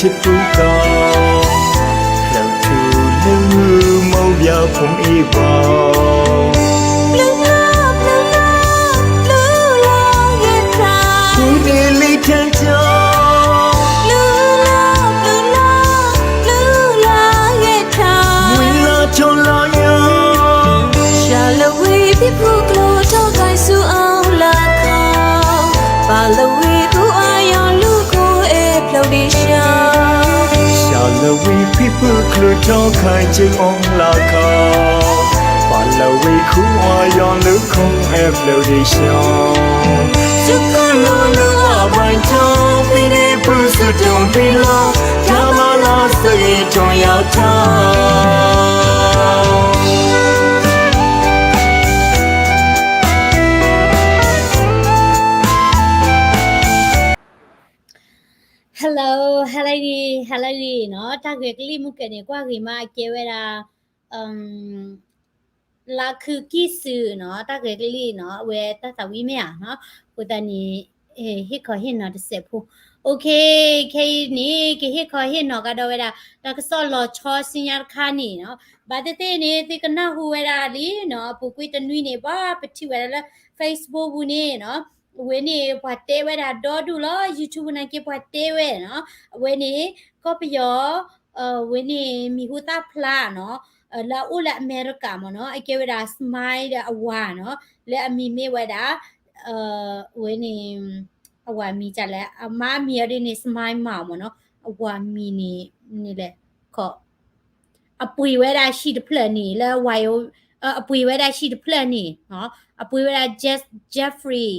ယပူၤကီၢ်, ဖျၢၣ်ထူလၢမုၢ်မိၢ်ပၢ်ဖိအ့ၣ်ဘီ, ပူၤန့ၢ်လံာ်ထါ, ဝံၤလီၤဆီလီၤယၤ ရှၤလဝံၤဖံဖုကျိထီၣ်ခါဆူအီလၢခီ, ပာ်လဝံၤသူအီယီၤလူၤခိၣ်အဲၣ်ဖျိဒံးရှီ, ရှၤလဝံၤဖံဖုကျိထီၣ်ခါဆူအီလၢခီ, ပာ်လဝံၤခူအီယီၤလူၤခိၣ်အဲၣ်ဖျိဒံးရှီ, ဆူခိၣ်နူာ်လူၤအီၣ်ဘၣ်ထီ, ဖံန့ၢ်ဖုဆူတိၢ်ဖံလီၤ, တၢ်မၤလီၤစဂံၢ်ထိၣ်ယၤထီ Hello, hello, hello နီၤ, တၢ်ဂဲၤကလံၣ်မုၢ်ကဲန့ၣ် ကွၢ်ဂ့ၤမး အကဲဝဲဒၣ် လါခုကံၢ်စုနီၤ, တၢ်ဂဲၤကလံၣ်နီၤ, အဝဲတၢ်သးဝံၣ်မ့ၢ်ဧါနီၤ, အဃိသတးန့ၣ် ဟ့ၣ်ခီဟ့ၣ်နီၤတစဲးဖိ, အိၣ်ခ့, ခဲအံၤန့ၣ် ကဟ့ၣ်ခီဟ့ၣ်နီၤကဒီးဝဲဒၣ် တၢ်ကစီၣ်လီၤဆီဆူညါတခါန့ၣ်နီၤ, ဘၣ်သ့ၣ်သ့ၣ်န့ၣ် သုကနၢ်ဟူဝဲဒၣ်လံနီၤ, အပူၤကွံာ်တနွံန့ၣ် ဘၣ်ပထံၣ်ဝဲဒၣ်လၢ Facebook ပူၤန့ၣ်နီၤ, အဝဲန့ၣ် ပှၤတဲဝဲဒၣ်ဒီဒူၣ်လီၤ, YouTube နာ်က့ပှၤတဲဝဲနီၤ, အဝဲန့ၣ် ကီၢ်ပယီၤ အဝဲန့ၣ် မံၤဟူသၣ်ဖျါနီၤ, လၢအအိၣ်လၢအမဲရကၤမ့ၢ်နီၤ, အကဲဝဲဒၣ် Smile ဒီးအဝၤနီၤ, လၢအမံၤမ့ၢ်ဝဲဒၣ် အဝဲန့ၣ် အဝၤမံၤဒ်လဲၣ်, အမါအမံၤအီၤဒ်န့ၣ် Smile မးမ့ၢ်နီၤ, အဝၤမံၤန့ၣ် န့ၣ်လဲၣ်, ခီ အပှ့ၤဝဲဒၣ်ဟံၣ်တဖျၢၣ်န့ၣ် လၢဝၤ, အပှ့ၤဝဲဒၣ်ဟံၣ်တဖျၢၣ်န့ၣ်, အပှ့ၤဝဲဒၣ် Jeff-, Jeffree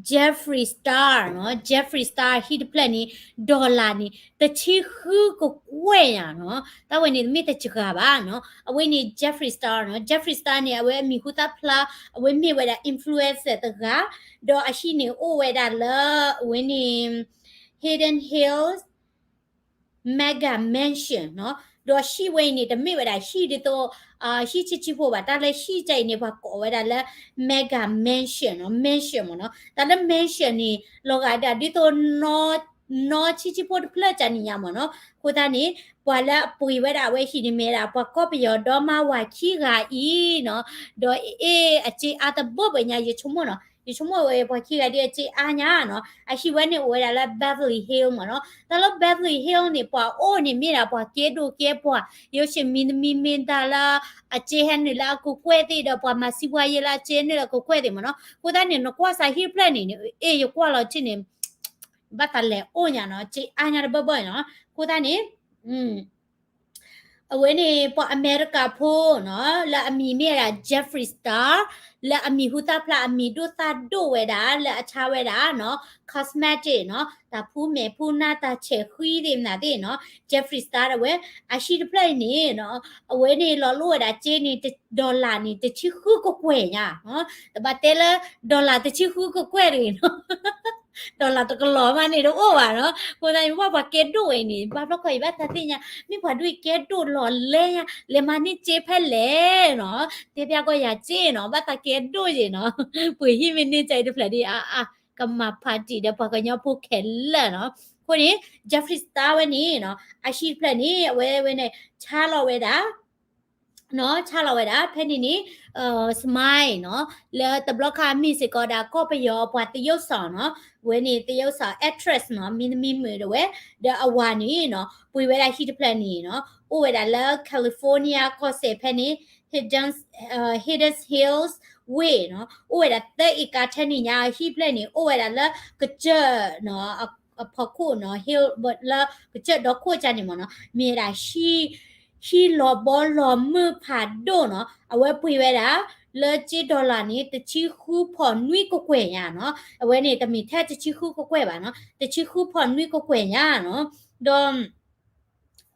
Jeffree Star နီၤ, Jeffree Star ဟံၣ်တဖျၢၣ်န့ၣ် dollar န့ၣ် တဆံဃုကကွဲၢ်ညါနီၤ, တၢ်ဝဲန့ၣ်တမ့ၢ်တစှၤဘၣ်နီၤ, အဝဲန့ၣ် Jeffree Star နီၤ, Jeffree Star န့ၣ် အဝဲအမံၤဟူသၣ်ဖျါ, အဝဲမ့ၢ်ဝဲဒၣ် influencer တဂၤ, ဒီးအဟံၣ်န့ၣ်အိၣ်ဝဲဒၣ်လၢ အဝဲန့ၣ် Hidden Hills Mega Mansion နီၤ, ဒီးဟံၣ်ဝဲအံၤန့ၣ် တမ့ၢ်ဝဲဒၣ်ဟံၣ်ဒ်သိး ဟံၣ်ဆံးဆံးဖိဘၣ်, တၢ်လၢဟံၣ်တၢ်အံၤန့ၣ် ပှၤကိးဝဲဒၣ်လၢ Mega Mansion နီၤ, mansion မ့ၢ်နီၤ, တၢ်လၢ mansion န့ၣ် လီၤဂာ်ဒၣ်ဒ်သိး နီၢ်ဆံးဆံးဖိတဖျၢၣ်ကန့ၣ်ညါမ့ၢ်နီၤ, အဃိသတးန့ၣ် ပှၤလၢအပှ့ၤဝဲဒၣ်အဝဲဟံၣ်န့ၣ်မ့ၢ်ဝဲဒၣ် ပှၤကီၢ်ပယီၤဒီမါဝၤခံဂၤအံၤနီၤ, ဒီးအ့ၣ်အစ့အါတဘၢဘၢညါ ယဆိကမိၣ်နီၤ, ယဆိကမိၣ်ဝဲပှၤခံဂၤဒ်အစ့အါညါနီၤ, အဟံၣ်ဝဲန့ၣ်အိၣ်ဝဲဒၣ်လၢ Beverly Hills မ့ၢ်နီၤ, တၢ်လၢ Beverly Hills န့ၣ် ပှၤအိၣ်န့ၣ်မ့ၢ်ဒၣ်ပှၤကဲဒိၣ်ကဲပှၢ်, ယိၤဆံးမံၤသမံၤမ့ၢ်တၢ်လၢ အစ့ဟဲနုာ်လၢအကကွဲၢ်သ့ၣ်ဒီး ပှၤမၤစံးပှၤယဲလၢအစ့နုာ်လၢအကကွဲၢ်သ့ၣ်မ့ၢ်နီၤ, အဃိသတးန့ၣ် နကွၢ်စးဟံၣ်တဖျၢၣ်န့ၣ် အ့ၣ် ယကွၢ်လီၤထံၣ်န့ၣ် ဘၣ်သးလဲၤအိၣ်ညါနီၤ, စ့အါညါတဘၢဘၢနီၤ, အဃိသတးန့ၣ် အဝဲန့ၣ် ပှၤအမဲရကၤဖိနီၤ လၢအမံၤမ့ၢ်ဝဲဒၣ် Jeffree Star လၢအမံၤဟူသၣ်ဖျါအမံၤဒိၣ်သၣ်ဒိၣ်ဝဲဒၣ် လၢအဆါဝဲဒၣ်နီၤ cosmetic နီၤ တၢ်ဖှူမဲာ်ဖှူနၢ်တၢ်ဆဲးဃံသ့ၣ်မနုၤသ့ၣ်နီၤ Jeffree Star ဒၣ်ဝဲ အဟံၣ်တဖျၢၣ်အံၤန့ၣ်နီၤ အဝဲန့ၣ်လီၤလိၣ်ဝဲဒၣ်စ့န့ၣ် dollar န့ၣ် တဆံဃုကကွဲၢ်ညါနီၤ တဘၣ်တဲလၢ dollar တဆံဃုကကွဲၢ်တဂ့ၤနီၤ dollar တကလီၤမးန့ၣ်တအိၣ်ဘၣ်နီၤ အဃိသတးန့ၣ် ပှၤကဲဒိၣ်ဝဲအံၤန့ၣ် ဘၣ်ဘျီခီအံၤဘၣ်သးသ့ၣ်ညါ မ့ၢ်ပှၤဒိၣ်အံၤကဲဒိၣ်လီၤလဲၢ်ညါ လဲၤမၤန့ၢ်စ့ဖဲလဲၣ်နီၤ တဲပျီကီယၤစ့နီၤ ဘၣ်သးကဲဒိၣ်ယ့ၣ်နီၤ ပှ့ၤဟံၣ်မ့ၢ်န့ၢ်စ့တဖျၢၣ်ဒ်အါအါ ကမၤ party ဒီးပှၤကညီဖိခဲလၢာ်နီၤ အဃိန့ၣ် Jeffree Star ဝဲန့ၣ်နီၤ အဟံၣ်တဖျၢၣ်န့ၣ် အဝဲဝဲန့ၣ် ဆါလီၤဝဲဒၣ် နီၤ ဆါလီၤဝဲဒၣ် ဖဲန့ၣ်န့ၣ် Smile နီၤ လၢတဘျီခါမ့ၢ်စ့ၢ်ကီးဒၣ်ကီၢ်ပယီၤပှၤသရုပ်ဆောင်နီၤ ဝဲန့ၣ် သရုပ်ဆောင် actress နီၤ မံၤသမံၤမုာ်ဒၣ်ဝဲ ဒီးအဝၤန့ၣ်နီၤ ပှ့ၤဝဲဒၣ်ဟံၣ်တဖျၢၣ်န့ၣ်နီၤ အိၣ်ဝဲဒၣ်လၢ California ကီၢ်စဲၣ်ဖဲန့ၣ် Hidden Hidden Hills Way နီၤ အိၣ်ဝဲဒၣ်သၢအ့ကါထဲန့ၣ်ညါ အဟံၣ်တဖျၢၣ်န့ၣ် အိၣ်ဝဲဒၣ်လၢကစၢၢ်နီၤ အဖီခိၣ်နီၤ hill လၢကစၢၢ်ဒီခိၣ်ကန့ၣ်မ့ၢ်နီၤ မ့ၢ်ဝဲဒၣ် ဟံၣ်လီၤဘီလီၤမုၢ်ဖးဒိၣ်နီၤ အဝဲပှ့ၤဝဲဒၣ် လၢစ့ dollar န့ၣ် တဆံဃုဖီၣ်နွံကကွဲၢ်ညါနီၤ အဝဲန့ၣ် တမ့ၢ်ထဲတဆံဃုကကွဲၢ်ဘၣ်နီၤ တဆံဃုဖီၣ်နွံကကွဲၢ်ညါနီၤ ဒီး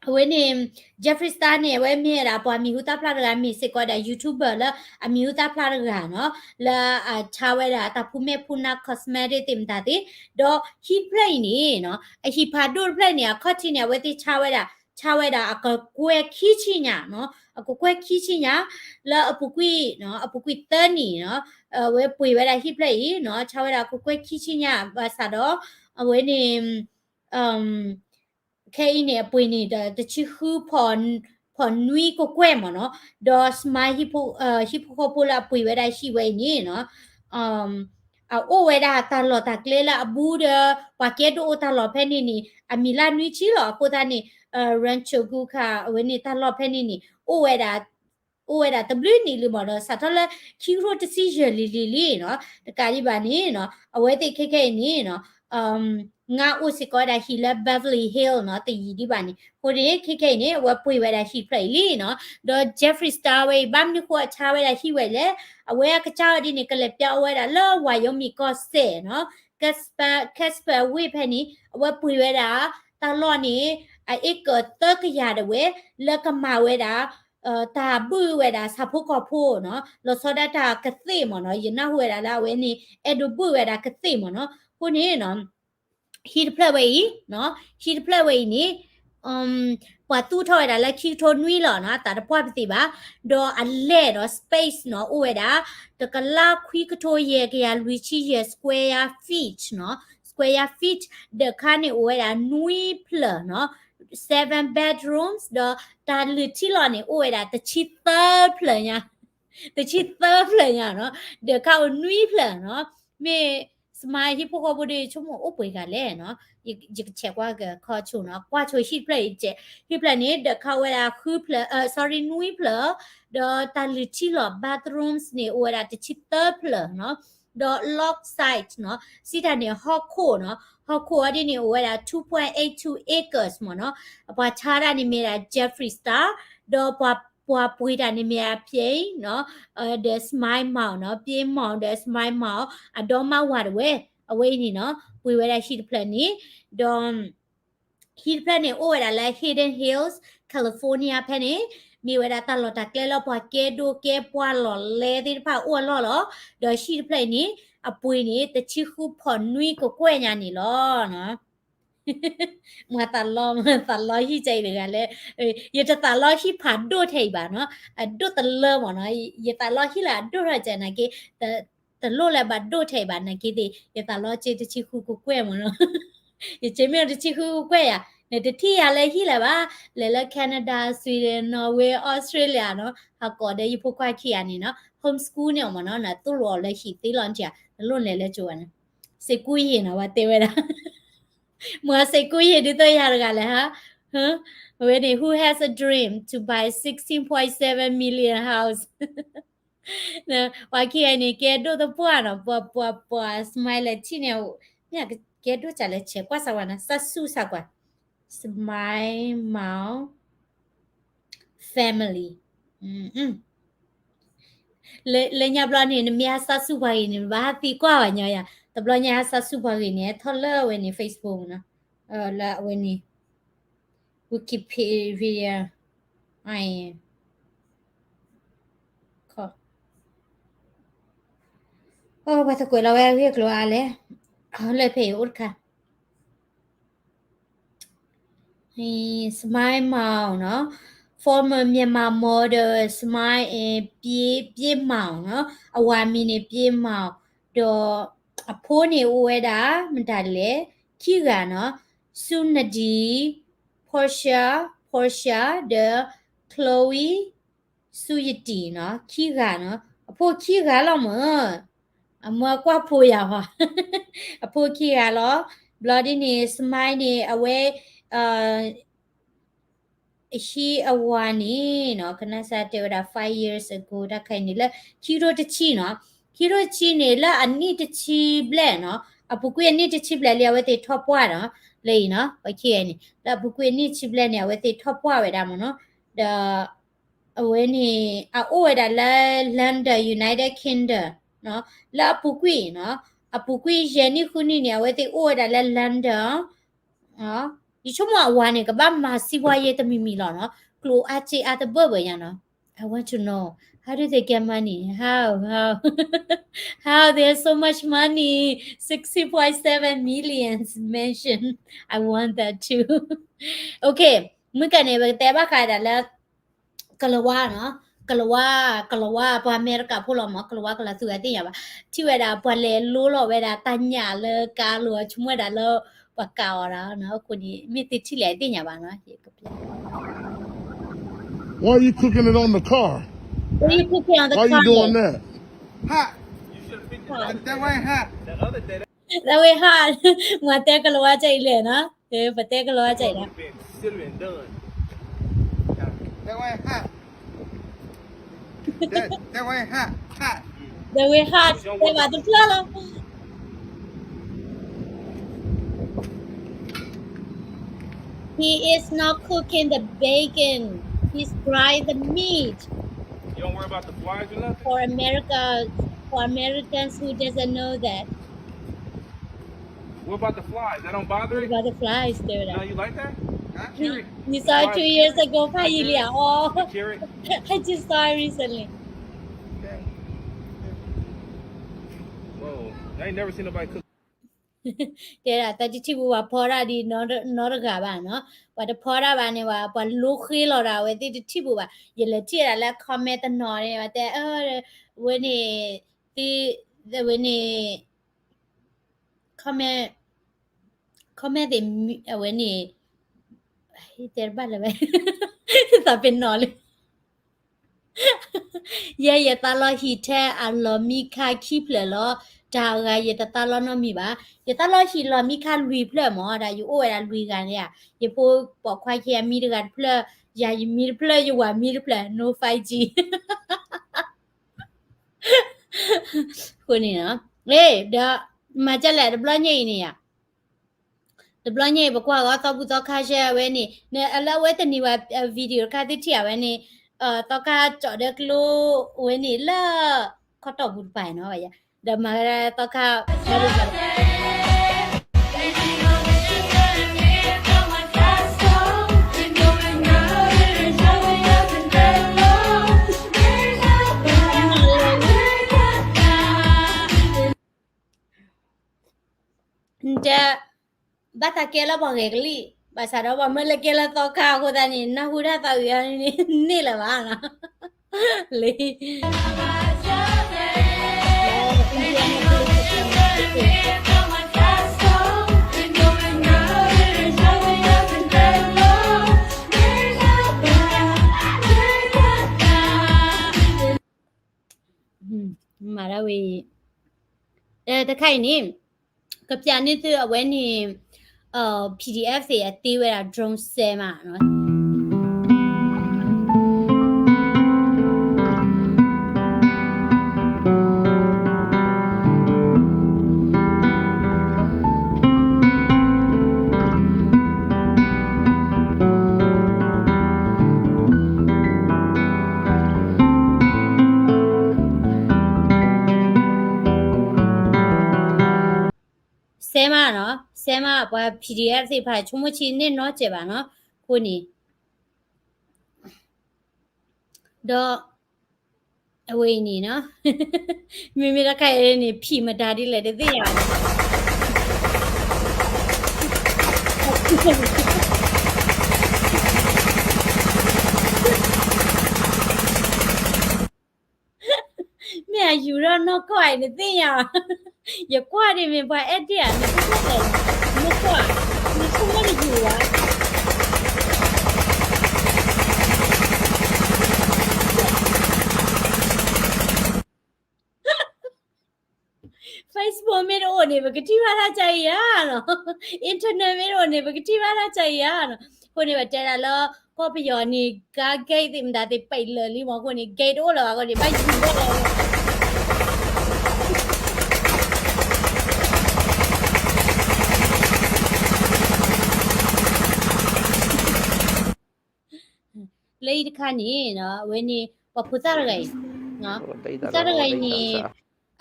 အဝဲန့ၣ် Jeffree Star န့ၣ် အဝဲမ့ၢ်ဝဲဒၣ်ပှၤမံၤဟူသၣ်ဖျါတဂၤ မ့ၢ်စ့ၢ်ကီးဒၣ် YouTuber လၢအမံၤဟူသၣ်ဖျါတဂၤနီၤ လၢအဆါဝဲဒၣ်တၢ်ဖှူမဲာ်ဖှူနၢ် cosmetic သ့ၣ်မတၤသ့ၣ် ဒီးဟံၣ်တဖျၢၣ်အံၤန့ၣ်နီၤ အဟံၣ်ဖးဒိၣ်တဖျၢၣ်န့ၣ် အခီၣ်ထံးန့ၣ် အဝဲသ့ၣ်ဆါဝဲဒၣ် ဆါဝဲဒၣ်အကကွဲၢ်ခံဆံညါနီၤ အကကွဲၢ်ခံဆံညါ လၢအပူၤကွံာ်နီၤ အပူၤကွံာ်သၢနံၣ်နီၤ အဝဲပှ့ၤဝဲဒၣ်ဟံၣ်တဖျၢၣ်အံၤနီၤ ဆါဝဲဒၣ်အကကွဲၢ်ခံဆံညါ ဘၣ်ဆၣ်ဒီး အဝဲန့ၣ် ခဲအံၤန့ၣ် အပှ့ၤန့ၣ်ဒီး တဆံဃုဖီၣ်နွံကကွဲၢ်မ့ၢ်နီၤ, ဒီး Smile ဟံၣ်ဖိဃီဖိလၢအပှ့ၤဝဲဒၣ်ဟံၣ်ဝဲအံၤန့ၣ်နီၤ, အအိၣ်ဝဲဒၣ်တၢ်လီၢ်တၢ်ကျဲလၢအဘူးဒီး ပှၤကဲဒိၣ်အိၣ်တၢ်လီၢ်ဖဲန့ၣ်န့ၣ် အမံၤလၢနွံဆံလီၤ. အဃိသတးန့ၣ် Rancho Cucamonga အဝဲန့ၣ်တၢ်လီၢ်ဖဲန့ၣ်န့ၣ် အိၣ်ဝဲဒၣ် အိၣ်ဝဲဒၣ်တဘျုးနံၣ်လံမ့ၢ်နီၤ, စးထီၣ်လၢခံကထိတဆံယဲၢ်လံၤလံၤလံနီၤ, တကးဒံးဘၣ်န့ၣ်နီၤ, အဝဲသ့ၣ်ခဲခဲအံၤန့ၣ်နီၤ ငါအိၣ်စ့ၢ်ကီးဝဲဒၣ်ဟံၣ်လၢ Beverly Hills နီၤ, တယံာ်ဒံးဘၣ်န့ၣ်, အဃိန့ၣ် ခဲခဲအံၤန့ၣ် အဝဲပှ့ၤဝဲဒၣ်ဟံၣ်တဖျၢၣ်အံၤလံနီၤ, ဒီး Jeffree Star ဝဲအံၤ ဘၣ်မနုၤဃိအဆါဝဲဒၣ်ဟံၣ်ဝဲလဲၣ်, အဝဲအကစၢ်ဝဲဒ်န့ၣ် ကလဲၤပျီဝဲဒၣ်လၢ Wyoming ကီၢ်စဲၣ်နီၤ, Casper ဝ့ၢ်ဖဲန့ၣ် အဝဲပှ့ၤဝဲဒၣ် တၢ်လီၢ်န့ၣ် အ acre သၢကယၤဒၣ်ဝဲ လၢကမၤဝဲဒၣ် တၢ်ဘုၣ်ဝဲဒၣ်ဆၣ်ဖိကီၢ်ဖိနီၤ, လီၤဆီဒၣ်တၢ်ကသ့ၣ်မ့ၢ်နီၤ, ယနၢ်ဟူဝဲဒၣ်လၢအဝဲန့ၣ် အဲၣ်ဒိးဘုၣ်ဝဲဒၣ်ကသ့ၣ်မ့ၢ်နီၤ, အဃိန့ၣ်နီၤ ဟံၣ်တဖျၢၣ်ဝဲအံၤ, ဟံၣ်တဖျၢၣ်ဝဲအံၤန့ၣ် ပှၤသူၣ်ထီၣ်ဝဲဒၣ်လၢခံကထိနွံလီၤနီၤ, အသးတပှၢ်ပသ့ၣ်ဘၣ်, ဒီးအလဲၢ်ဒီး space နီၤ အိၣ်ဝဲဒၣ် တကလးခွံကထိယဲၢ်ကယၤလွံၢ်ဆံယဲၢ် square feet နီၤ, square feet ဒီးခါန့ၣ်အိၣ်ဝဲဒၣ်နွံဖျၢၣ်နီၤ, seven bedrooms ဒီးတၢ်လုၢ်ထံလီၤန့ၣ် အိၣ်ဝဲဒၣ်တဆံသၢဖျၢၣ်ညါ, တဆံသၢဖျၢၣ်ညါနီၤ, ဒီးခါအိၣ်နွံဖျၢၣ်နီၤ, မ့ၢ် Smile ဟံၣ်ဖိဃီဖိဒီး ဆိကမိၣ်အိၣ်ပှဲၤဂၤလဲၣ်နီၤ, ယကဆဲးကွၢ်ကခီဆိနီၤ, ကွၢ်ဆိဟံၣ်တဖျၢၣ်အံၤ, ဟံၣ်ဖျၢၣ်န့ၣ် ဒီးခါအိၣ်ဝဲဒၣ်ဃုဖျၢၣ်, sorry နွံဖျၢၣ်, ဒီးတၢ်လုၢ်ထံလီၤ bathrooms န့ၣ် အိၣ်ဝဲဒၣ်တဆံသၢဖျၢၣ်နီၤ, ဒီး lot size နီၤ, စံးတၢ်န့ၣ် ဟီၣ်ခိၣ်နီၤ, ဟီၣ်ခိၣ်အီၤဒ်န့ၣ် အိၣ်ဝဲဒၣ် two point eight two acres မ့ၢ်နီၤ, ပှၤဆါတၢ်န့ၣ်မ့ၢ်ဒၣ် Jeffree Star ဒီးပှၤ ပှၤပှ့ၤတၢ်န့ၣ်မ့ၢ်ဒၣ် Pierre နီၤ, ဒီး Smile Mao နီၤ, Pierre Mao ဒီး Smile Mao အဒီမါဝၤတဝဲ, အဝဲအံၤန့ၣ်နီၤ ပှ့ၤဝဲဒၣ်ဟံၣ်တဖျၢၣ်န့ၣ်, ဒီး ဟံၣ်တဖျၢၣ်န့ၣ် အိၣ်ဝဲဒၣ်လၢ Hidden Hills California ဖဲန့ၣ်, မ့ၢ်ဝဲဒၣ်တၢ်လီၢ်တၢ်ကျဲလၢပှၤကဲဒိၣ်ကဲပှၢ်လီၢ်လဲသ့ၣ်တဖၣ်အိၣ်အလီၢ်လီၤ, ဒီးဟံၣ်တဖျၢၣ်အံၤန့ၣ် အပှ့ၤန့ၣ် တဆံဃုဖီၣ်နွံကကွဲၢ်ညါန့ၣ်လီၤ. မ့ၢ်သးလီ, သးလီဟံၣ်ကဲအံၤတဂၤလဲၣ်, ယတသးလီဟံၣ်ဖးဒိၣ်ထဲအံၤဘၣ်နီၤ, အဒိၣ်တလၢမ့ၢ်နီၤ, ယသးလီဟံၣ်လၢအဒိၣ်ထီၣ်ကဲနာ်က့, တလိၣ်လၢဘၣ်ဒိၣ်ထဲအံၤဘၣ်နာ်က့သ့ၣ်, ယသးလီက့တဆံဃုကကွဲၢ်မ့ၢ်နီၤ, ယက့မ့ၢ်တဆံဃုကကွဲၢ်ယၤ, နတထံၣ်ယၤလၢဟံၣ်လၢၤဘၣ်, လဲၤလၢ Canada, Sweden, Norway, Australia နီၤ, ဟးကိးဒီးယဖိခွါခံဂၤန့ၣ်နီၤ, homeschool န့ၣ်အီၤမ့ၢ်နီၤ, နသိၣ်လိအီၤလၢဟံၣ်သ့လီၤနထံၣ်ဧါ, နလိၣ်လဲၤလၢကၠိဘၣ်န့ၣ်, စ့းကူယ့ၢ်နီၤ, ဝဲတဲဝဲဒၣ် မ့ၢ်စ့းကူယ့ၢ်ဒ်သိးယၤတဂၤလဲၣ်ဟါ, အဝဲန့ၣ် who has a dream to buy sixteen point seven million house, ပှၤခံဂၤန့ၣ် ကဲဒိၣ်သပှၢ်နီၤ, ပှၤ ပှၤ ပှၤ Smile လဲၤထံၣ်န့ၣ်, မ့ၢ်ကဲဒိၣ်စၢ်လဲၤဆဲးကွၢ်စၢ်ဝဲနီၤ, စၢ်ဆူၣ်စၢ်ကွၢ်, Smile Mao family, လၢညါဘျီန့ၣ် နမ့ၢ်ဟးစၢ်ဆူၣ်ပှၤဂ့ၤန့ၣ် နဘၣ်ဟးသံကွၢ်ဘၣ်ညီယၤ, တဘျီညါဟးစၢ်ဆူၣ်ပှၤဂ့ၤန့ၣ် ထီၣ်လၢအဝဲန့ၣ် Facebook နီၤ, လၢအဝဲန့ၣ် Wikipedia, အိၣ် ပှၤသကွဲးလီၤဝဲအဂ့ၢ်အကျိၤအါလဲၣ်, လၢဖဲအံၤအိၣ်တခါ Smile Mao နီၤ, former Myanmar model Smile အ Pierre Mao နီၤ, အဝၤမံၤန့ၣ် Pierre Mao, ဒီးအဖိန့ၣ်အိၣ်ဝဲဒၣ် မတၤလဲၣ်, ခံဂၤနီၤ, Sunadi Portia, Portia ဒီး Chloe Suyati နီၤ, ခံဂၤနီၤ, အဖိခံဂၤလီၤမၢ်, အမၢကွၢ်ဖိယၤဟီ, အဖိခံဂၤလီၤ, ဘျီဒ်န့ၣ် Smile န့ၣ် အဝဲ ဟံးအဝၤန့ၣ်နီၤ, ကနၣ်စၢ်တဲဝဲဒၣ် five years ago တၢ်ခါအံၤန့ၣ် လၢခံကထိတဆံနီၤ, ခံကထိတဆံန့ၣ် လၢအနံၣ်တဆံဘျဲၣ်နီၤ, အပူၤကွံာ်အနံၣ်တဆံဘျဲၣ်လံ အဝဲသ့ၣ်ထီၣ်ပှၢ်ဒီး လၢအံၤနီၤ, ပှၤခံဂၤန့ၣ် လၢအပူၤကွံာ်အနံၣ်တဆံဘျဲၣ်န့ၣ် အဝဲသ့ၣ်ထီၣ်ပှၢ်ဝဲဒၣ်မ့ၢ်နီၤ, ဒီး အဝဲန့ၣ် အအိၣ်ဝဲဒၣ်လၢ London, United Kingdom နီၤ, လၢအပူၤကွံာ်နီၤ, အပူၤကွံာ်ယဲၢ်နံၣ်ဃုနံၣ်န့ၣ် အဝဲသ့ၣ်အိၣ်ဝဲဒၣ်လၢ London, ယဆိကမိၣ်အဝၤန့ၣ် ကဘၣ်မၤစံးပှၤယဲၢ်တမံၤမံၤလီၤနီၤ, ကျိၤအါစ့အါတဘၢၣ်ဘၢၣ်ညါနီၤ, I want to know, how do they get money? How, how, how there's so much money? Sixteen point seven million mansion. I want that too. Okay, မုၢ်ကန့ၣ် ပကတဲဘၣ်ဃးဒၣ်လၢ ကလၤဝါနီၤ, ကလၤဝါ, ကလၤဝါ ပှၤအမဲရကၤဖိလီၤမး, ကလၤဝါကလၤသူအသ့ၣ်ညါဘၣ်, ထံၣ်ဝဲဒၣ်ပှၤလဲၤလိလီၤဝဲဒၣ်တၢ်ညၣ်လၢကါလိၤ ဆိကမိၣ်ဝဲဒၣ်လၢ ပှၤကးအီၤဒၣ်နီၤ, အဃိန့ၣ် မ့ၢ်သုထံၣ်လဲၣ်သ့ၣ်ညါဘၣ်နီၤ, ယကပျဲ Why are you cooking it on the car? Why you cooking on the car? Why you doing that? Hot. That way hot. That way hot. မၤတဲကလၤဝါကအံၤလဲၣ်နီၤ, ပတဲကလၤဝါကအံၤလီၤ. That way hot. That, that way hot, hot. That way hot. တဲဘၣ်တဖျၢၣ်လီၤ. He is not cooking the bacon. He's frying the meat. You don't worry about the flies or nothing? For America, for Americans who doesn't know that. What about the flies? That don't bother you? What about the flies, dude? No, you like that? Huh? You saw it two years ago, ဖးယံာ်လံဧါ, အီ, I just saw it recently. Whoa, I ain't never seen nobody cook. တဲဒၣ် တၢ်တထံၣ်ပူၤ ပှၤဖီတၢ်ဒ်နီတဂၤဘၣ်နီၤ, ပှၤတဖီတၢ်ဘၣ်န့ၣ် ပှၤလိဃ့လီၤဒီး အဝဲသ့ၣ်တထံၣ်ပူၤဘၣ်. ယလဲၤထံၣ်ဒၣ်လၢ comment တနီၤန့ၣ် ပှၤတဲ အဝဲန့ၣ် သ့, အဝဲန့ၣ် comment, comment သ့ၣ် အဝဲန့ၣ် တဲတဘၣ်လၢၤဝဲ, သးပ့ၤနီၣ်လံ. ယဲယသးလီဟံၣ်ထဲအလီၢ်မံခါခံဖျၢၣ်လီၤ, တၢ်အဂၤယတသးလီနီတမံၤဘၣ်. ယသးလီဟံၣ်လီၢ်မံခါလွံၢ်ဖျၢၣ်မ့ၢ်ဒၣ် ယအိၣ်ဝဲဒၣ်လွံၢ်ဂၤန့ၣ်ဧါ, ယဖိပိာ်ခွါခံဂၤမံတဂၤတဖျၢၣ်, ယၤယမံတဖျၢၣ်, ယဝၤမံတဖျၢၣ်, no five G အဃိန့ၣ်, ဒီး မၤဒ်လဲၣ် တဘျီညါအံၤန့ၣ်ယါ, တဘျီညါအံၤ ပကွၢ်ဂီၤသီဘူၣ်သီခါရှဲဝဲန့ၣ်, လၢအဝဲတနံၤဝဲ video တခါသုထံၣ်အဝဲန့ၣ်, သီခါကၠီၣ်ဒၢကျိဝဲန့ၣ်လၢ ခီတီၢ်ပူၤတပၤနီၤ, ဒီးမၤသီခါ တဲ, ဘၣ်သးကဲလၢပှၤဂဲၤကလံၣ်, ဘၣ်ဆၣ်ဒီးပှၤမၢလၢကဲလၢသီခါအဃိသတးန့ၣ် နၢ်ဟူတၢ်သးအုးန့ၣ် န့ၣ်လၢၤဘၣ်နီၤ, လၢ မၤဒၣ်ဝဲအံၤ, တခါအံၤန့ၣ် ကပျးန့ၢ်သုအဝဲန့ၣ် PDF သ့ၣ်အသ့ဝဲဒၣ် drone စဲမးနီၤ. စဲမးနီၤ, စဲမးပှၤ PDF သ့ၣ်တဖၣ် ဆိကမိၣ်ဆံးန့ၢ်နီတစဲးဘၣ်နီၤ, အဃိန့ၣ် ဒီး အဝဲအံၤန့ၣ်နီၤ, မ့မ့ၢ်တခါအံၤန့ၣ် ဖံးမတၤဒ်လဲၣ်တသ့ၣ်ညါဘၣ်. မ့ၢ်အယူၤထီၣ်နီၢ်ကီၢ်အံၤနသ့ၣ်ညါ, ယကွၢ်ဒ်မ့ၢ်ပှၤအဲၣ်ဒ့ၣ်ဧါ, နသ့ၣ်ညါလဲၣ်, နကွၢ်, နဆိကမိၣ်တယူၤဧါ. Facebook မ့ၢ်တအိၣ်န့ၣ် ပကထံၣ်ဘၣ်တၢ်ကါအံၤဧါနီၤ, internet မ့ၢ်တအိၣ်န့ၣ် ပကထံၣ်ဘၣ်တၢ်ကါအံၤဧါနီၤ. အဃိန့ၣ် ပတဲဒၣ်လၢ ကီၢ်ပယီၤန့ၣ် ကါ gate သ့ၣ်မတၤသ့ၣ် ပိတ်လၢာ်လံမး, အဃိန့ၣ် gate တအိၣ်လၢၤဘၣ်အဃိန့ၣ် ဘၣ်ယူၤဘၣ်လီၤ လၢအံၤတခါန့ၣ် အဝဲန့ၣ် ပှၤဖိသၣ်တဂၤအံၤ, ဖိသၣ်တဂၤအံၤန့ၣ်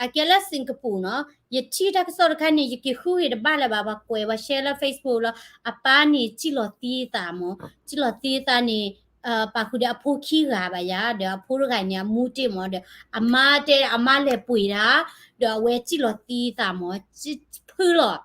အကဲလၢ Singapore နီၤ, ယထံၣ်တၢ်ကစီၣ်တခါန့ၣ် ယက့ၤဃုဂ့ၤတဘၣ်လၢၤဘၣ်, ပှၤကွဲးပှၤ share လၢ Facebook လီၤ, အပၢ်န့ၣ် စံၣ်လီၤသံအသးမး, စံၣ်လီၤသံအသးန့ၣ် ပာ်ဃုာ်ဒီးအဖိခံဂၤဘၣ်ယၤ, ဒီးအဖိတဂၤန့ၣ် အမူတ့ၢ်မး, ဒီးအမါတဲ အမါလဲၤပှ့ၤတၢ်, ဒီးအဝဲစံၣ်လီၤသံအသးမး, ဖုလီၤ,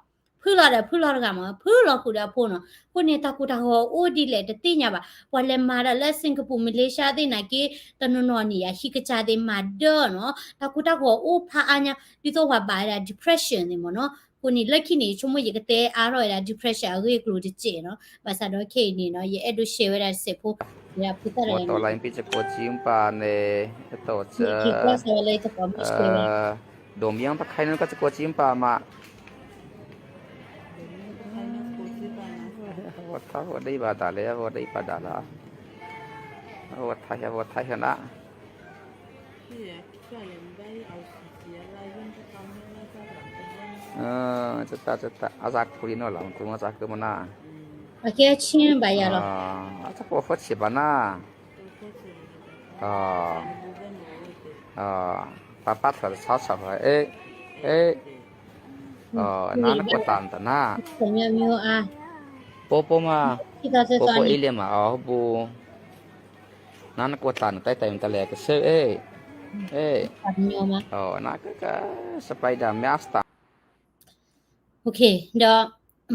ဖုလီၤဒီးဖုလီၤတဂၤမး, ဖုလီၤဃုာ်ဒီးအဖိနီၤ. အဃိန့ၣ် တၢ်ကိၢ်တၢ်ဂီၤအိၣ်ဒ်လဲၣ်တသ့ၣ်ညါဘၣ်. ပှၤလဲၤမၤတၢ်လၢ Singapore, Malaysia သ့ၣ်နာ်က့ တနီၤနီၤန့ၣ် အဟံၣ်ကစၢ်သ့ၣ်မၤဒၢနီၤ, တၢ်ကိၢ်တၢ်ဂီၤအိၣ်ဖးအါညါ ဒ်သိးပှၤဘၣ်ဝဲဒၣ် depression သ့ၣ်မးနီၤ. အဃိန့ၣ် လၢခံန့ၣ် ယဆိကမိၣ်ယကတဲအါထီၣ်ဝဲဒၣ် depression အဂ့ၢ်အကျိၤတစဲးနီၤ, ဘၣ်ဆၣ်ဒီးခဲအံၤန့ၣ်နီၤ ယအဲၣ်ဒိး share ဝဲဒၣ်တစဲးဖိ ဒီးဖိသၣ်တဂၤန့ၣ် ဒိးမံပခါန့ၣ်ကစကိးကၠံပာ်မး ဝဲဒၣ်အံၤဘၣ်တၢ်လဲၣ် ဝဲဒၣ်အံၤဘၣ်တၢ်လဲၣ် ဝဲထါဟဲ ဝဲထါဟဲနၤ အစးခိၣ်လံနီၢ်လီၤ မသူမစးကမနၤ အကဲဆင်းဘၣ်ယၤလီၤ အစးဖိဃီဆံးဘၣ်နၤ ပၢ်ပၢ်ထၢၣ်တဆီဆီၣ်ဖဲ အဲ အဲ နၤနကိးတၢ်နတနၤ မျိုးမျိုးအား ပိပိမး ပိပိအ့လ့မး အဟိပူၤ နၤနကိးတၢ်နတဲတၢ်မတၤလဲၣ် ကစၢၢ် အဲ အဲ နကက Spider-Man star OK ဒီး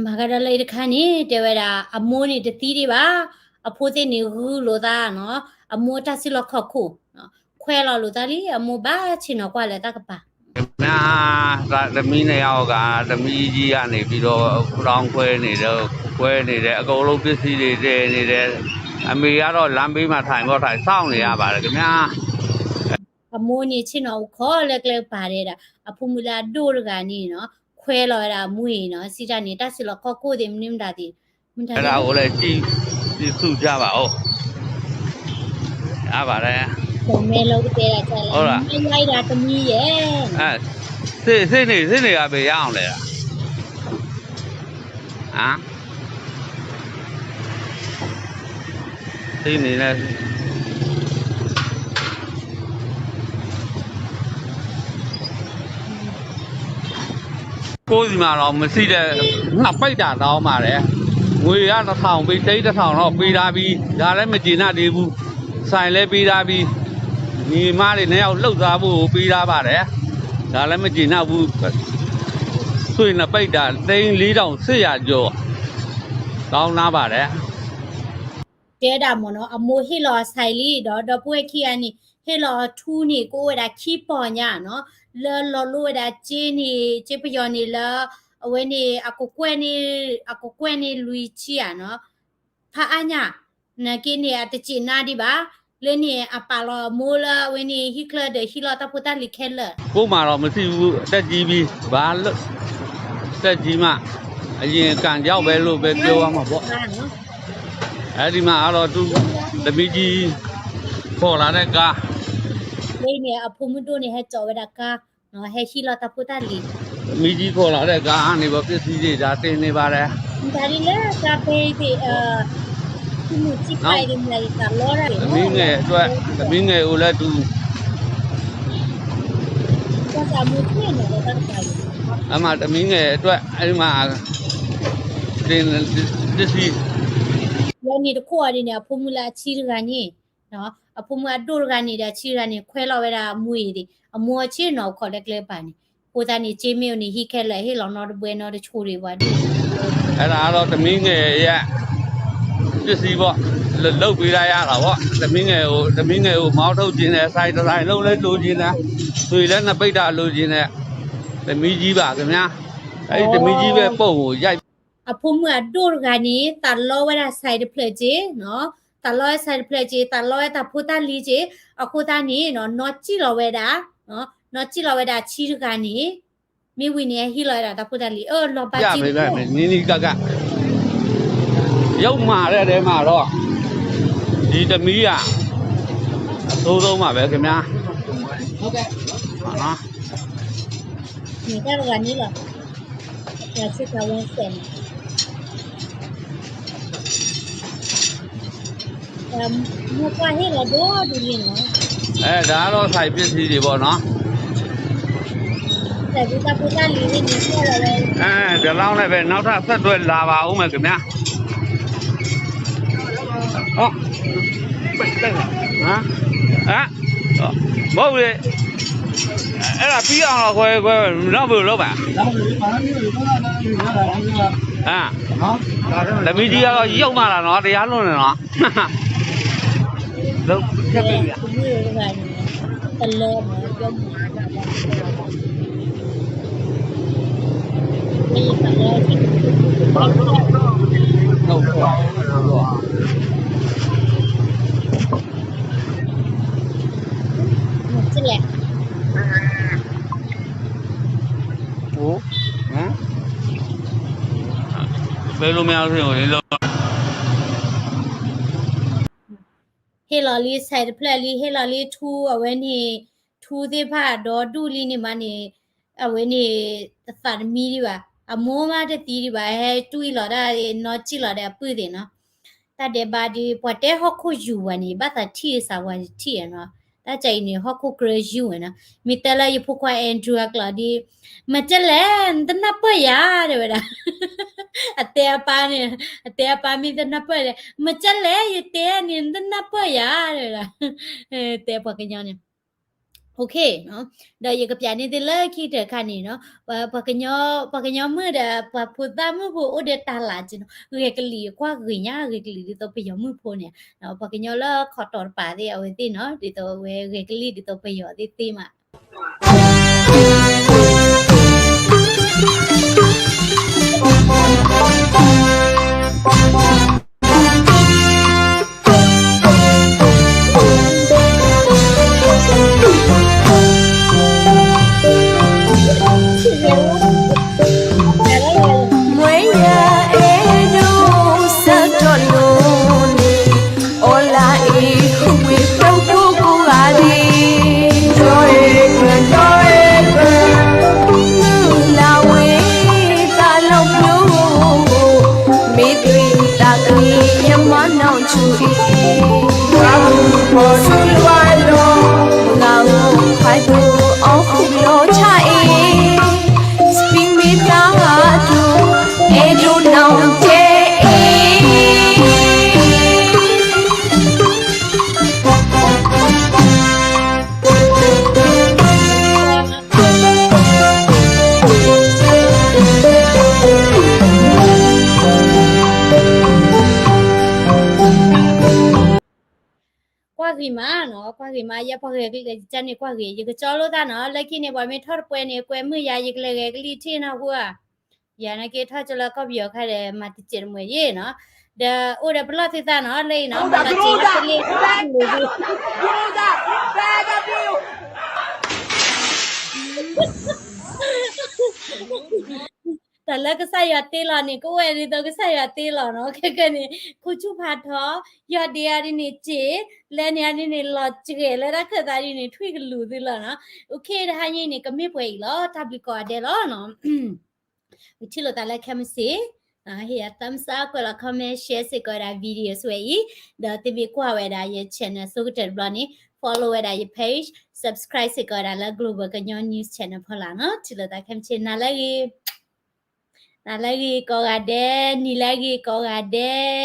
မၤကဒီးလၢအံၤတခါန့ၣ် တဲဝဲဒၣ် အမိၢ်န့ၣ်တသံဒံးဘၣ်, အဖိသ့ၣ်န့ၣ်ဂုာ်လိာ်သးနီၤ, အမိၢ်တၢ်စုလီၢ်ခီၣ်ခိၣ် ခွဲးလီၤလိာ်သးလံ, အမိၢ်ဘၣ်ဆ့ၣ်နီၤကွၢ်လၢတၢ်ကပၤ မ့ၢ် သမီးနှစ်ယောက်က သမီးကြီးကနေပြီးတော့ brown ခွဲနေတယ် ခွဲနေတယ် အကုန်လုံးပစ္စည်းတွေ တည်နေတယ် အမေကတော့ လမ်းဘေးမှာ ထိုင်ပေါ့ ထိုင် စောင့်နေရပါတယ်ခင်ဗျာ အမိၢ်န့ၣ်ဆ့ၣ်နီၤအိၣ်ခိးလၢကျဲကပၤဒဲးဒၣ် အဖိမုၣ်လၢအဒိၣ်တဂၤန့ၣ်နီၤ ခွဲးလီၤဝဲဒၣ်အမိၢ်အံၤနီၤ စံးတၢ်န့ၣ် တၢ်စုလီၢ်ခီၣ်ခိၣ်သ့ၣ်မနုၤမတၤသ့ၣ် မ့ၢ်တၢ်န့ၣ် အဲ့ဒါကိုလည်း ကြည့် ကြည့်ရှုကြပါဦး ရပါတယ် မဲလီၤကတဲဒၣ်တၢ်လၢ ဟုတ်လား မ့ၢ်ယါအံၤဒၣ်သမီးယဲ အဲ သ့ၣ် သ့ၣ်န့ၣ် သ့ၣ်န့ၣ်ကဘယ်ရအောင်လဲ ဟမ် သ့ၣ်န့ၣ်လဲ ကိုယ့်ဆီမှာတော့ မရှိတဲ့ နှစ်ပိတ်တာတောင်းပါတယ်။ ငွေက တစ်ထောင်ပေး သိန်းတစ်ထောင်တော့ ပေးထားပြီး ဒါလည်း မကျေနပ်သေးဘူး။ ဆိုင်လည်း ပေးထားပြီး ညီမတွေ နှစ်ယောက် လုပ်စားဖို့ ပေးထားပါတယ်။ ဒါလည်း မကျေနပ်ဘူး။ သွေးနှစ်ပိတ်တာ သိန်းလေးထောင်ရှစ်ရာကျော် တောင်းထားပါတယ်။ တဲဒၣ်မ့ၢ်နီၤ အမိၢ်ဟ့ၣ်လီၤအစဲးလံဒီး ဒီပုၢ်ဝဲၢ်ခံဂၤန့ၣ် ဟ့ၣ်လီၤအထူန့ၣ် ကအိၣ်ဝဲဒၣ်ခံပီၢ်ညါနီၤ လၢလီၤလိၣ်ဝဲဒၣ်စ့န့ၣ် စ့ပယီၤန့ၣ်လၢ အဝဲန့ၣ် အကကွဲၢ်န့ၣ် အကကွဲၢ်န့ၣ်လွံၢ်ဆံဧါနီၤ ဖးအါညါ နာ်က့န့ၣ် အတစံးနါဒံးဘၣ် လၢန့ၣ် အပာ်လီၤအမိၢ်လၢအဝဲန့ၣ် ဟံၣ်ချၢဒီးဟံၣ်လီၢ်တၢ်ဖိတၢ်လံၤခဲလၢာ် ကိုယ့်မှာတော့ မရှိဘူး အသက်ကြီးပြီ ဘာလုပ် အသက်ကြီးမှ အရင်ကံကြောက်ပဲလို့ပဲ ပြောရမှာပေါ့ အဲဒီမှာကတော့ သူ သမီးကြီး ခေါ်လာတဲ့ကား လၢန့ၣ် အဖိမုၣ်ဒိၣ်န့ၣ် ဟဲစိာ်ဝဲဒၣ်ကါ ဟဲဟံၣ်လီၢ်တၢ်ဖိတၢ်လံၤ သမီးကြီး ခေါ်လာတဲ့ကားကနေပြီး ပစ္စည်းတွေ ဒါတင်နေပါတယ် မတၤဒ်လဲၣ် ကါပဲသ့ၣ် သူၣ်မုၢ်သံၣ်ဘိသ့ၣ် မတၤဒ်သးလီတၢ်န့ၣ် သမီးငယ်အတွက် သမီးငယ်ကိုလည်း သူ ကစၢ်မူထွဲန့ၣ်ဒီးတၢ်ကပၤန့ၣ် အမ သမီးငယ်အတွက် အဲဒီမှာ တင် ပစ္စည်း လၢန့ၣ်တခိၣ်အီၤဒ်န့ၣ် အဖိမုၣ်လၢအဆံတဂၤန့ၣ် အဖိမုၣ်အဒိၣ်တဂၤန့ၣ်ဒီးအဆံတဂၤန့ၣ် ခွဲးလီၤဝဲဒၣ်အမိၢ်အံၤဒံး အမိၢ်ဆ့ၣ်နီၤအိၣ်ခိးလၢကျဲကပၤန့ၣ် အဃိသတးန့ၣ် စ့မ့ၢ်အိၣ်န့ၣ် ဟံၣ်ခဲလၢာ် ဟ့ၣ်လီၤနီတဘှဲနီတဆိးဒံးပှၤဒ် အဲ့ဒါကတော့ သမီးငယ်ရဲ့ ပစ္စည်းပေါ့ လုပ်ပေးလိုက်ရတာပေါ့ သမီးငယ်ကို သမီးငယ်ကို မောင်းထုတ်ခြင်းနဲ့ ဆိုင်တစ်ဆိုင်လုံးလည်း လိုချင်တယ် သွေးလည်း နှစ်ပိတ်တာ လိုချင်တယ် သမီးကြီးပါခင်ဗျာ အဲ့ဒီသမီးကြီးပဲ ပုံကိုရိုက် အဖိမုၣ်အဒိၣ်တဂၤန့ၣ် သးလီဝဲဒၣ် ဆိုင်တစ်ဖျၢၣ်က့နီၤ သးလီဝဲ ဆိုင်တစ်ဖျၢၣ်က့ သးလီဝဲတၢ်ဖိတၢ်လံၤက့ အဃိသတးန့ၣ်နီၤ နီၢ်စံၣ်လီၤဝဲဒၣ် နီၢ်စံၣ်လီၤဝဲဒၣ်ဆံတဂၤန့ၣ် မ့ၢ်ဝံၤန့ၣ် ဟဲဟံၣ်လီၤဝဲဒၣ်တၢ်ဖိတၢ်လံၤ အၢ လီၤဘၣ်က့ နီးနီးကပ်ကပ် ရုပ်မာတဲ့ထဲမှာတော့ ဒီသမီးက အဆိုးဆုံးပါပဲခင်ဗျာ ဟုတ်ကဲ့ ဟုတ်နော် န့ၣ်တၢ်တဂၤန့ၣ်လီၤ အပှၤဆ့ကၤဝဲစဲးန့ၣ် မိၢ်ပှၢ်ဟ့ၣ်လီၤဒိၣ်ဒိၣ်လံနီၤ အဲ ဒါကတော့ ဆိုင်ပစ္စည်းတွေပေါ့နော် ဆိုင်ပစ္စည်း တၢ်ဖိတၢ်လံၤဟ့ၣ်န့ၣ် ဟ့ၣ်လီၤဝဲ အဲ ဒီလောက်နဲ့ပဲ နောက်ထပ်ဆက်သွယ်လာပါဦးမယ်ခင်ဗျာ ဟမ် ဟမ် မဟုတ်ဘူးလေ အဲ့ဒါပြီးအောင်တော့ခွဲခွဲနောက်ဘယ်လိုလုပ်ပါအာသမီးကြီးကတော့ရုပ်မှလာတော့တရားလွန်နေတော့လုံးချက်ပြီဗျာသမီးတို့ကလည်းရုပ်မှလာတော့ ဟ့ၣ်လီၤလံ ဆဲးတဖျၢၣ်လံ ဟ့ၣ်လီၤလံထူ အဝဲန့ၣ် ထူသ့ၣ်တဖၣ်ဒီဒူၣ်လံန့ၣ်မးန့ၣ် အဝဲန့ၣ် တသးတမံဒံးဘၣ် အမိၢ်မးတသံဒံးဘၣ် ဟဲတူၢ်အံၤလီၤဒၣ် နီၢ်ကံၣ်လီၤဒီးအပုၢ်သ့ၣ်နီၤ တၢ်ဒဲးဘးဒ် ပှၤတဲဟီၣ်ခိၣ်ယူၤဝဲန့ၣ် ဘၣ်သးထံၣ်စးဝဲထံၣ်နီၤ တၢ်ကဲအံၤန့ၣ် ဟီၣ်ခိၣ်ကြၢးယူၤဝဲနီၤ မ့ၢ်တဲလၢယဖိခွါ Andrew အကျိာ်ဒ် မ့ၢ်ကဲလဲၣ် နတနၢ်ပၢၢ်ယၤ တဲဝဲဒၣ် အတဲအပၢ်န့ၣ် အတဲအပၢ်မ့ၢ်တနၢ်ပၢၢ်လဲၣ် မ့ၢ်ကဲလဲၣ် ယတဲန့ၣ် နတနၢ်ပၢၢ်ယၤ တဲဝဲဒၣ် တဲပှၤကညီန့ၣ် OK ဒီးယကပျးန့ၢ်သုလၢခံတခါန့ၣ်နီၤ ပှၤကညီမုၣ်ဒီး ပှၤဖိသၣ်မုၣ်ဖိအိၣ်ဒီးတၢ်လၤက့နီၤ ဂဲၤကလံၤကွၢ်ဂ့ၤညါ ဂဲၤကလံၤဒ်သိးပယီၤမုၣ်ဖိန့ၣ် ပှၤကညီလၢခီတီၤတပၤသ့ၣ်အဝဲသ့ၣ်နီၤ ဒ်သိးအဝဲဂဲၤကလံၤဒ်သိးပယီၤသ့ၣ်သ့မး မွဲယအဲၣ်ဒိးဆၢထၢၣ်လိၤန့ၣ် အီလါအ့ၣ်ဃုာ်ဝံၤဖျိခိၣ်ကိးဂၤဒဲး ဒီးအဲၣ်ကွဲဒီးအဲၣ်ကွဲ မုၢ်လၢ်ဝဲသးလီၤပျိ မ့ၢ်သွံၣ်သးကံယမၤနီၣ်ဆူၣ်အံၤ ပှၤမုၢ်ဖိဆူလွဲလီၤ မုၢ်ဂၤဧိၤ ဖးဒိၣ်အီၣ်ဃုာ်လီၤဆါအံၤ စပံးမ့ၢ်သးဒိၣ် အဲၣ်ဒိးနီၢ်တဲအ့ၣ် ကွၢ်ဂ့ၤမးနီၤ ကွၢ်ဂ့ၤမး ယဲပှၤဂဲၤကလံၤန့ၣ် ကွၢ်ဂ့ၤ ယကကၠီလိာ်သးနီၤ လၢခံန့ၣ် ပှၤမ့ၢ်ထီၣ်တပှဲၤန့ၣ် ကွဲမုာ်ယၤ ယကလဲၤဂဲၤကလံၤထံၣ်နီၤဟူဧါ ယၤနာ်က့ထီၣ်ကၠီလၢကီၢ်ပယီၤခါဒီး မၤတစဲးတမှဲၤယ့ၣ်နီၤ ဒီးအိၣ်ဒီးပလီၢ်သုသးနီၤ လၢအံၤနီၤ မၤတစဲးတမှဲၤယ့ၣ် တၢ်လၢကစၢ်ယွၤတ့လီၤန့ၣ် ကအိၣ်ဝဲဒ်သိးကစၢ်ယွၤတ့လီၤနီၤ ခဲကနံၣ် ခိၣ်ဆူၣ်ဖးထီ ယွၤဒ့အါဒ်န့ၣ်စ့ၢ် လဲန့ၣ်အါဒ်န့ၣ် လီၤစှဲၤလၢတၢ်ခၢၣ်သးဒ်န့ၣ် ထွံၣ်ကလူးသုလီၤနီၤ OK တဟါညါအံၤန့ၣ် ကမ့ၢ်ပှဲၤအံၤလီၤ တၢ်ဘျုးကိးဂၤဒဲးလီၤနီၤ ဝံၤထံၣ်လိာ်သးလၢခဲမုၢ်ဆ့ၣ် ဟ့ၣ်ယၤ thumbs up ကွဲးလီၤ comment share စ့ၢ်ကီးဝဲဒၣ် video စ့ၢ်အံၤ ဒီးသုမ့ၢ်ကွၢ်ဝဲဒၣ်ယ channel ဆိကတၢၢ်တဘျီန့ၣ် follow ဝဲဒၣ်ယ page subscribe စ့ၢ်ကီးဝဲဒၣ်လၢ Global ကညီ News Channel ဖီလာ်နီၤ ထံၣ်လိာ်သးခဲမုၢ်ဆ့ၣ် နၤလၢဂ့ၤ နၤလၢဂ့ၤကိးဂၤဒဲး နံၤလၢဂ့ၤကိးဂၤဒဲး